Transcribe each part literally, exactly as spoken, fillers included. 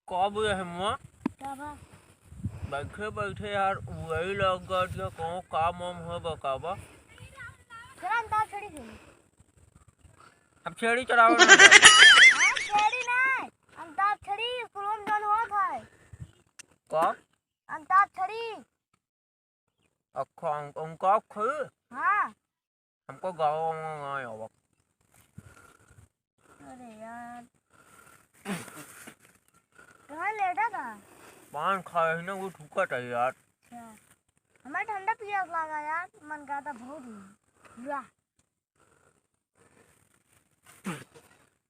का बोले है मुआ? का बा? बैठे बैठे यार, वही लग गया, कौन काम वाम हो बा, का बा? चला अंताक्षरी खेली। अब छेड़ी चलावे ना। हाँ, छेड़ी नहीं, अंताक्षरी स्कूल में जौन होत है। का? अंताक्षरी। अच्छा, उन-, उनका खेल? हाँ। हमको गाँव, गाँव, गाँव आवा। अरे यार। कहाँ लेटा था? पान खाए है ना, वो थूकत है यार। अच्छा। हमें ठंडा पियास लगा यार, मन करता बहुत ही। वाह।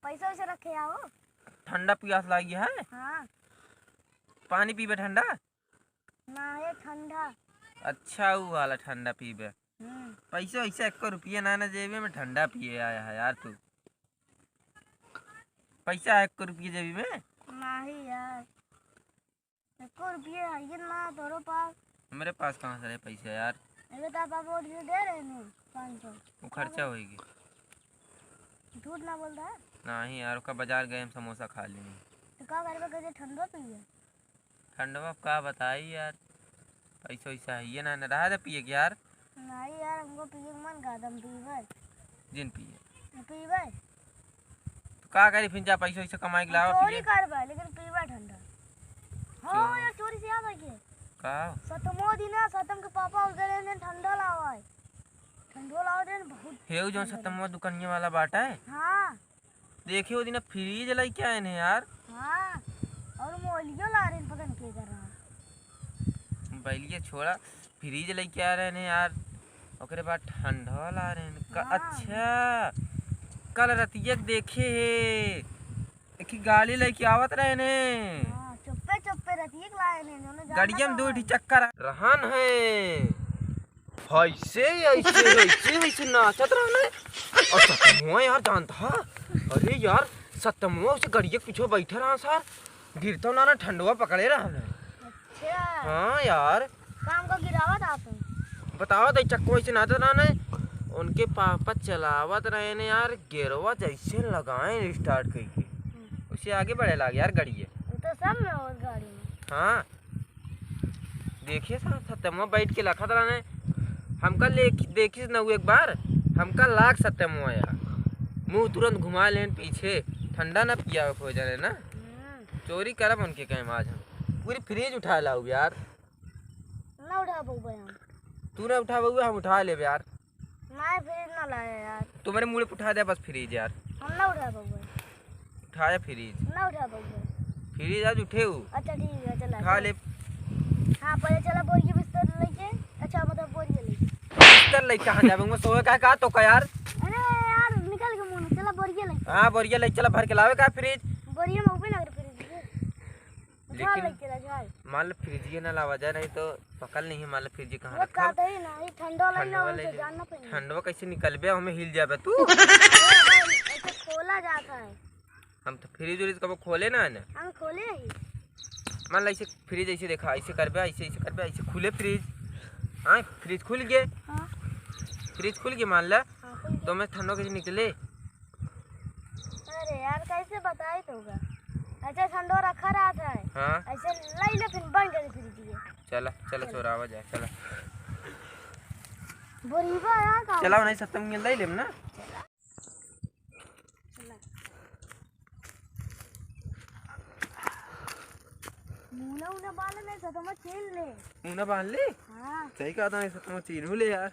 पैसा वैसा रखे आओ। ठंडा पियास लागी है? हाँ। पानी पीबे ठंडा? ना, ये ठंडा। अच्छा, ऊ वाला ठंडा पीबे। हम्म। पैसा वैसा एको रुपया ना, ना जेबे में, ठंडा पिए आया है यार तू। पैसा है एको रुपया जेबी में? नहीं यार, एको रुपया है ये ना तोरो पास। मेरे पास कहाँ से रहे पैसा यार? अरे तो पापा वो दे रहे हैं पाँच सौ। वो खर्चा होएगी। झूठ ना बोल रहा है। नहीं यार, ओका बाजार गए हम समोसा खा लेनी। तो का करबे, कैसे ठंडो पिए? ठंडवा का बताई यार, पैसा वैसा है ये ना, ना रहा था पिए के यार। नहीं यार, हमको पिए के मन का, हम पीबे। जिन पिए। हम पीबे। तो का करी फिर, जा पैसा वैसा कमाई के हम लावा चोरी पिए। करबे, लेकिन पीबे ठंडा। हाँ चोर। यार, चोरी से याद आ गया। का? सतमो दिन है, सतम के पापा उधर ने ठंडा लावा है। ठंडो लावा दे बहुत हे, उ जौन ठंडा सतमवा दुकनिया वाला बाटा है। हाँ। देखे, वो दिन फ्रिज लेके आए ने यार। हाँ, और मोलियो ला रहे हैं, पता नहीं के कर रहा। बैलिया छोड़ा, फ्रिज लेके आ रहे ने यार। ओकरे बाद ठंडा ला रहे ने। क-, हाँ। अच्छा, कल रतिया के देखे हे, एक ही गाड़ी लेके आवत रहे ने। हाँ, चुप्पे चुप्पे रतिया के लाए ने, उन्होंने जाना गड़िया में था। दो ठी चक्कर रहन है। ऐसे, ऐसे, ऐसे, ऐसे नाचत रहने। और सतमुआ यार जानता, अरे यार, सतमुआ उसे गड़िया के पीछे बैठे रहा सर, गिरता ना, ना ठंडवा पकड़े रहने। अच्छा। हाँ यार। काम का गिरावत आप हैं। बताओ तो चक्को ऐसे नाचत रहने, उनके पापा चलावत रहे ने यार, गेरवा जैसे लगाए स्टार्ट करके, हम्म। उसे आगे बढ़े लाग यार गड़िया। वो तो सब में और गाड़ी में। हाँ। देखे सा, सत्यमवा बैठ के लखत रहने। हमका ले-, देखिस न उ एक बार, हमका लाग सत्यमवा यार। मुँह तुरंत घुमा लेन पीछे, ठंडा ना पियावे खोजे रहे ना। हम्म। चोरी करब उनके कहे आज हम। पूरी फ्रिज उठा लाऊ यार। ना उठा पउबे हम। तू ना उठा पउबे, हम उठा लेबे यार। नहीं, फ्रिज ना लाया यार। तुम्हारे मुड़े पे उठा दे बस फ्रिज यार। हम ना उठा पाऊंगा। उठाया फ्रिज। ना उठा पाऊंगा। फ्रिज आज उठे हो। अच्छा ठीक है, चला, उठा चला। ले। हाँ, पहले चला बोरिया बिस्तर लेके। अच्छा, मतलब बोरिया लेके। बिस्तर लेके कहाँ जावे? मैं सोए का, का तो का यार? अरे यार, निकल के मुंह, चला बोरिया लेके। हाँ, बोरिया लेके चला, भर के लावे का फ्रिज? बोरिया में ऊपर लग रहा फ्रिज के। झाड़ लेके चला, झाड़। मान लो फ्रिजिए ना लावा जाए, नहीं तो पकड़ नहीं है, मान लो फ्रिजिए कहाँ वो रखा है। कहते ही ना, ये ठंडो लग ठंडवा ना, ले उनसे ले। जानना पड़ेगा। ठंडवा कैसे निकलबे, हमें हिल जाबे तू। ऐसे खोला जाता है। हम तो फ्रिज उरिज कबो खोले ना है ना। हम खोले ही। मान लो ऐसे फ्रिज ऐसे देखा, ऐसे करबे, ऐसे, ऐसे करबे, ऐसे खुले फ्रिज। हाँ, फ्रिज खुल गए। हाँ। फ्रिज खुल गए मान ला। हाँ, खुल गए। तो मैं ठंडो कैसे निकले? अरे यार, कैसे बताई तोका? अच्छा, ठंडो रखा रहा था। हाँ। ऐसे लाई ले, फिर बंद कर फ्रिज ये। चला, चला, चला। चोरावा जाए, चला। बोरीबा यार, का चला, होता? नहीं, सत्तम के लाई लेम ना। चला। चला। मुना उना बांध ले, सत्तम छीन ले। मुना बांध ले? हाँ। सही कहा था, सत्तम छीन ले यार।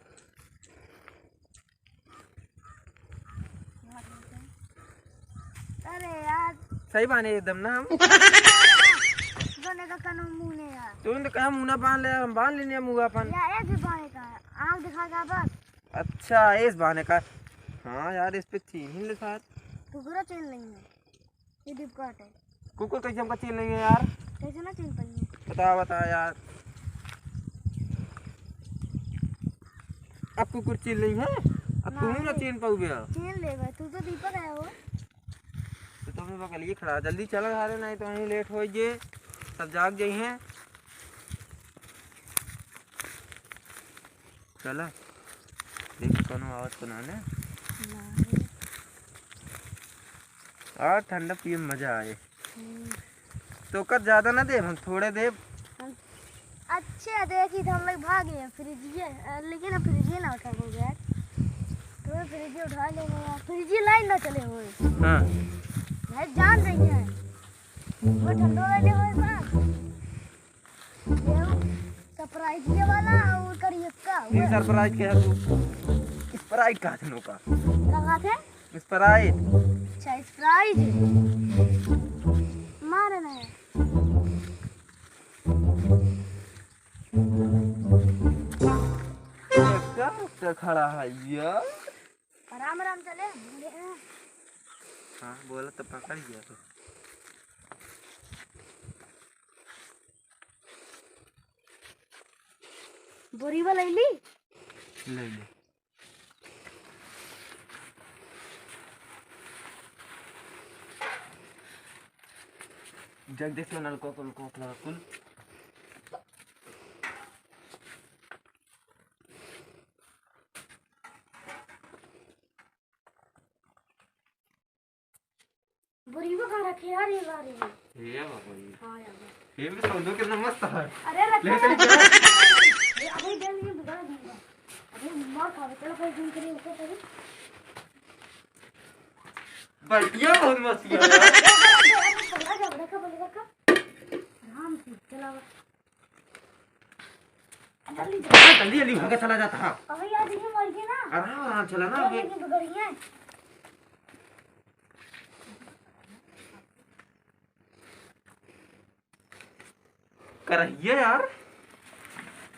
अरे यार। सही बाने एकदम ना हम। जोने का कनो मुने यार। तू तो कहा मुना बांध ले, हम बांध लेने मुँह अपन। या ऐसे बाने का, आँख दिखा का बस। अच्छा, ऐसे बाने का। हाँ यार, इस पे छीन ही ले साथ। कुकुरा छीन लेंगे। ये डिप काट है। कुकुर कैसे हमका छीन लेंगे यार? कैसे ना छीन पाएंगे? बता, बता यार। अब कुकुर छीन लेंगे, अब तू ही ना नहीं। छीन पाओगे यार। छीन ले भाई, तू तो दीपक है वो। तो तुम बगल ये खड़ा, जल्दी चला घरे, नहीं तो वहीं लेट हो गए, सब जाग जाइए। चला, देख कौनो आवत तो ना ने। नहीं। और ठंडा पिए में मजा आए। हम्म। तोका ज्यादा ना देब, हम थोड़े देब। हम, अच्छा, देखी तो हम लोग भाग गए फ्रिजिए, अ, लेकिन हम फ्रिजिए ना उठा हो गया। तो फ्रिजिए उठा लेंगे यार, फ्रिजिए लाइन ना चले हुए। हाँ। भाई जान रही है, वो ठंडो वाले हुए बा। ये सरप्राइज ये वाला और करिए का, ये वो सरप्राइज क्या है तू? स्प्राइट कहा थे नोका? का कहा थे? स्प्राइट। अच्छा, स्प्राइट। मारे ना है। ये क्या रुक के खड़ा है यार? आराम आराम चले, बोले हैं। हाँ, बोला तो पकड़ गया तो। बोरी वाला ले ली? ले ले। जग देख लो, नलको, नलको, नलको, कुल। बुढ़िया कहाँ रखे यार ये गाड़ी में? ये बाबा जी। हाँ यार। ये भी सौदो कितना मस्त है। अरे रखे ले हैं। चल। ये अभी दे दिए, बिगाड़ दूंगा। अरे मार खा, चलो कोई दिन के लिए ऊपर कभी। बढ़िया, बहुत मस्त है। अरे पकड़ा जा, रखा, पकड़ा, रखा। आराम से चलावा। जल्दी, जल्दी। हाँ, जल्दी, जल्दी होके चला जाता है। अबे यार, देखिए, मर गए ना। आराम, आराम चला ना, अबे। लेकिन तो बढ़िया है। करहिए यार,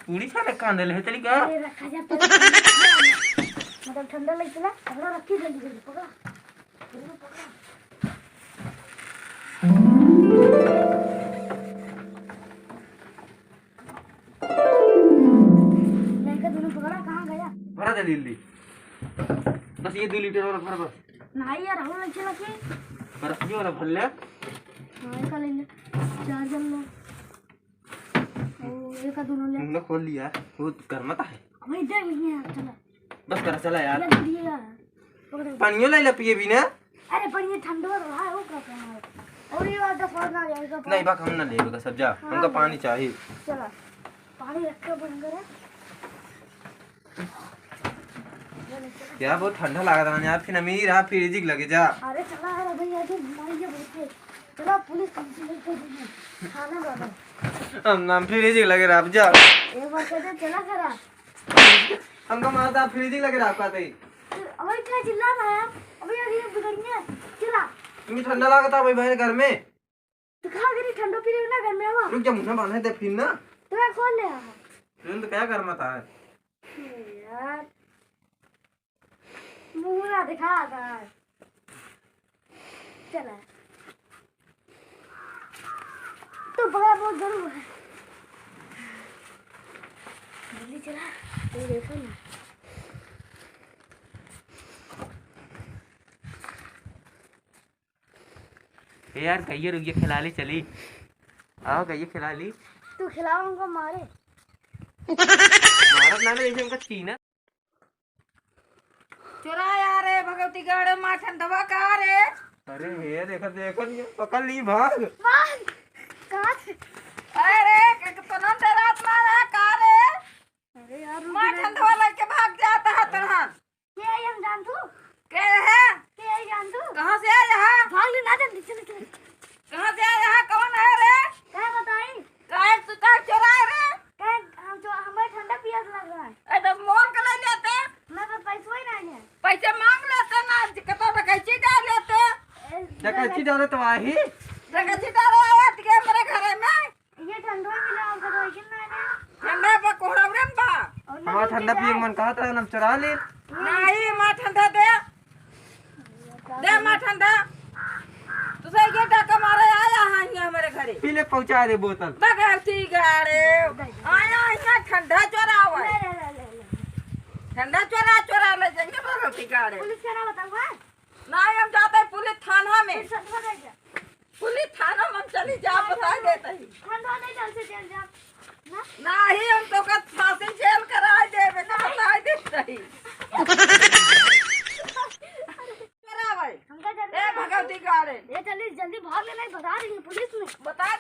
पूरी साले कांदे ले चली का? अरे, रखा जा, पकड़। मतलब, ठंडा लग चला, पकड़ा, रखी, जल्दी, जल्दी, पकड़ा। लड़का दोनों पकड़ा, कहाँ गया? भरा दे दिल्ली। बस ये दो लीटर और भर बस। नहीं यार, हम नहीं चला के। बर्फी वाला भर ले। हाँ, एक ले ले। चार जन ले। ओ, एक दोनों ले। मुंह खोल लिया। वो गर्मा तो है। अबे इधर नहीं है, चला। बस कर, चला यार। ये दे दिए यार। पकड़। पानियो ले ले पिए भी ना। अरे पर ये ठंडो रहा है, वो क्या करना है? और ये वाला दस और ना जाएगा। नहीं, बाक हम ना लेबे का सब, जा। हाँ, हमका ले। पानी चाहिए। चला, पानी रख के बंद करे। यार, बहुत ठंडा लागत रहा यार, फिर अमीर रहा, फ्रिज के लगे जा। अरे चला यार, अबे ये जो मारेंगे बहुत है। चला, पुलिस कंप्लेंट कर देंगे। थाना वाला। हम नाम फ्रिज के लगे रहा, जा। एक बार कहते चला करा। हमका मारता, फ्रिज के लगे रहा, कहते। अबे क्या चिल्ला रहा है? अबे यार, ये बिगड़ गया। चला। तुम्हें ठंडा लागत है भाई, भाई घर में? तो कहाँ गई ठंडो पी रही हो ना घर में, आवा। रुक जा, मुंह ना बांधे दे फिर ना। तो मैं खोल ले आवा। तुम तो क्या कर मत आए। यार, मुंह ना दिखा था। चला। तो बड़ा बहुत गर्म है। जल्दी चला, ये देखो ना। ए यार, कहिए रुकिए, खिलाली चली। आओ, कहिए खिलाली। तू खिलाओ उनको मारे। मारत ना, ना, जैसे उनका छीना। चोरा यार, ए भगवती गढ़ माँ ठंडवा का रे? अरे हे, देखो, देखो, ये पकड़ ली, भाग। भाग। कहाँ से? अरे, क-, क-, तनन डरात मारा का रे? अरे यार, रुक माँ ना। ठंडवा लेके भाग जाता है तनन। के आई हम जान तू? के है? के आई जान तू? कहाँ से आया है? भाग ले ना जल्दी, चल, चल। कहाँ से आया है? कौन है रे? क्या बताई? काहे तू का चोराए रे? काहे हम चो-, हमें ठंडा पियास लग रहा है। ए, तो मोल के ले लेते। मैं तो पैसवा ही नहीं है। पैसे मांग लेते ना, कतो डकैची डाल लेते। ए, डकैची डाले तो आही। डकैची डाले आवे तो के हमरे घरे में। ये ठंडो ही मिला, हमको तो लेकिन ना है। ठंडा बा, कोहरा उड़न बा। और ना हमारा नीचे ठंडा पिए जाए। मन कहत रहे, हम चुरा ले। नहीं, हमारा ठंडा दे। दे माँ ठंडा। तू सही के डाका मारे आया है ये हमारे घरे। पी ले, पहुंचा दे बोतल। भगवती गाड़े। आया यहाँ ठंडा चोरावे। ले, ले, ले, ले, ले। ठंडा चोरा, चोरा ले जाएंगे भगवती गाड़े। पुलिस का ना बताऊंगा। नहीं, हम जाते हैं पुलिस थाना में। फिर सतवा दे जा। पुलिस थाना में हम चली जा, हाँ, बता हाँ। देते ही। ठंडा नहीं, जल्दी चल जा। ना? नहीं, हम तो का फांसी जेल कराए देबे, तो नहीं। बताए देते ही। चोरावे। हमका जल्दी ए, भगवती गाड़े। ए, जल्दी, जल्दी भाग ले, नहीं बता देंगे पुलिस में। बता